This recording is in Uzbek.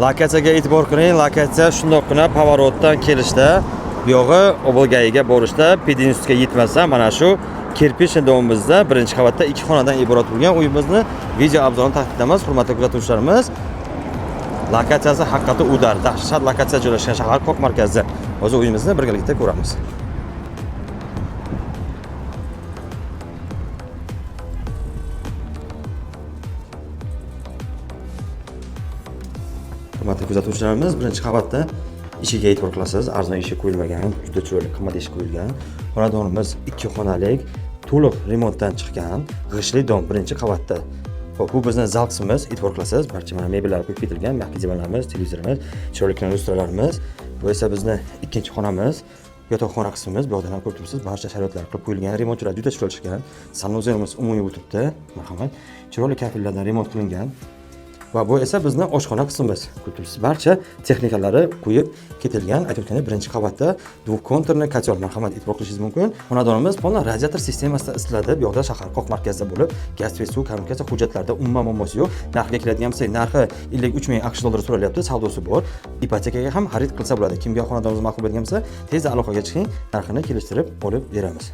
Lokatsiyaga e'tibor qiling. Lokatsiya shundoqqina поворот dan kelishda, bu yog'i ОблГАИ ga borishda, pedinstitutga yetmasa, mana shu кирпичный дом imizda birinchi qavatda ikki xonadan iborat bo'lgan uyimizni video обзор ini taqdim etamiz, hurmatli kuzatuvchilarimiz. Lokatsiyasi haqiqatda удар, dahshat lokatsiya joylashgan, shahar qoq markazida. Hozir uyimizni birgalikda ko'ramiz. Hurmatli kuzatuvchilarimiz, birinchi qavatda eshigiga e'tibor qilasiz. Arzon eshik qo'yilmagan, juda chiroyli, qimmat eshik qo'yilgan. Xonadonimiz ikki xonalik, to'liq remontdan chiqqan, g'ishtli дом, birinchi qavatda. Xo'p, bu bizni zal qismimiz, e'tibor qilasiz. Barcha mana mebellar qo'yib ketilgan, мягкий divanlarimiz, televizorimiz, chiroyli lyustralarimiz. Bu esa bizni ikkinchi xonamiz, yotoqxona qismimiz. Bu yoqdan ham ko'rib turibsiz, barcha sharoitlar qilib qo'yilgan, remontchilar juda chiroyli chiqqan. Санузел imiz umumiy o'tiribdi. Marhamat. Chiroyli kafellardan remont qilingan. Va bu esa bizni oshxona qismimiz. Ko'rib turibsiz, barcha texnikalari qo'yib ketilgan. Aytib o'tgandek, birinchi qavatda двухконтурный котел, marhamat, e'tibor qilishingiz mumkin. Xonadonimiz полный radiator sistemasida isitiladi. Bu yoqda shahar qoq markazida bo'lib, gaz va suv kommunikatsiya hujjatlarida umuman muammosi yo'q. Narxiga keladigan bo'lsak, narxi 53 ming AQSh dollari so'ralyapti, savdosi bor. Ipotekaga ham xarid qilsa bo'ladi. Kimga xonadonimiz ma'qul bo'lgan bo'lsa, tezda aloqaga chiqing, narxini kelishtirib olib beramiz.